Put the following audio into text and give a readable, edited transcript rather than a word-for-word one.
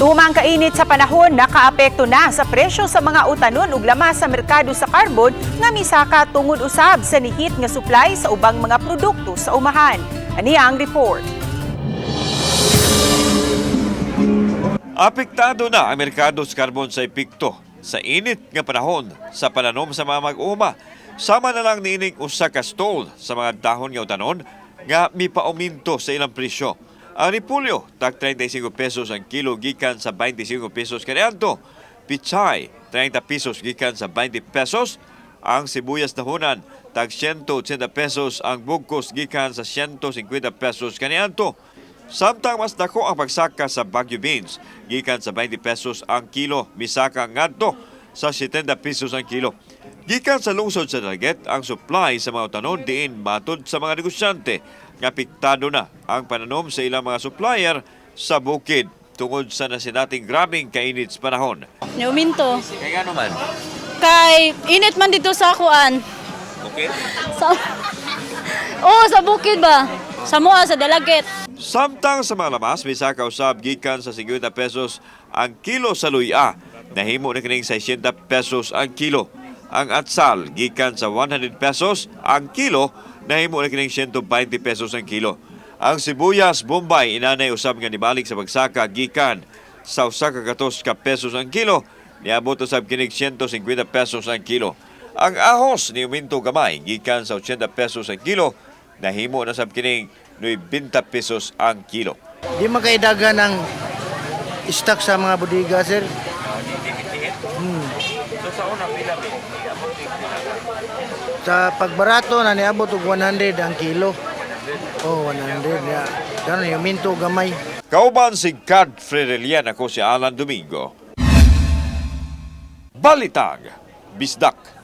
Tumang kainit sa panahon, nakaapekto na sa presyo sa mga utanon ug lamas sa merkado sa karbon nga misaka tungod usab sa nihit nga supply sa ubang mga produkto sa umahan. Ani ang report. Apektado na ang merkado sa karbon sa epekto sa init nga panahon sa pananom sa mga mag-uma. Sama na lang niining usa ka stall sa mga dahon nga utanon nga mipauminto sa ilang presyo. Ang repolyo, tag 35 pesos ang kilo gikan sa 25 pesos kaniadto. Pichay, 30 pesos gikan sa 20 pesos. Ang sibuyas dahonan, tag 180 pesos ang bugkos gikan sa 150 pesos kaniadto. Samtang mas dako ang pagsaka sa Baguio beans, gikan sa 20 pesos ang kilo, misaka ngadto sa 70 pesos ang kilo. Gikan sa lungsod sa Dalaguete, ang supply sa mga utanon diin matud sa mga negosyante nga apektado na ang pananom sa ilang mga supplier sa bukid tungod sa nasinating grabing kainit sa panahon. Niuminto. Kaya naman, Kay init man dito sa kuan. Okay? Sa Oh, sa bukid ba? Sa Mua, sa Dalaguete. Samtang sa mga lamas, misaka usab gikan sa 50 pesos ang kilo sa luya. Nahimo na kining 60 pesos ang kilo. Ang atsal gikan sa 100 pesos ang kilo, nahimo na kining 120 pesos ang kilo. Ang sibuyas Bombay inanay usab nga nibalik sa pagsaka gikan sa 100 ka pesos ang kilo, niabot usab kinig 150 pesos ang kilo. Ang ahos ni uminto gamay gikan sa 80 pesos ang kilo, nahimo na sab kining 90 pesos ang kilo. Di makaidaga ng stock sa mga bodega, sir. Sa pagbarato na niabot og 100 ang kilo. Oh, 100 ya. Karon yung minto gamay. Kauban si Godfrey Relian, ako si Alan Domingo. Balitang Bisdak.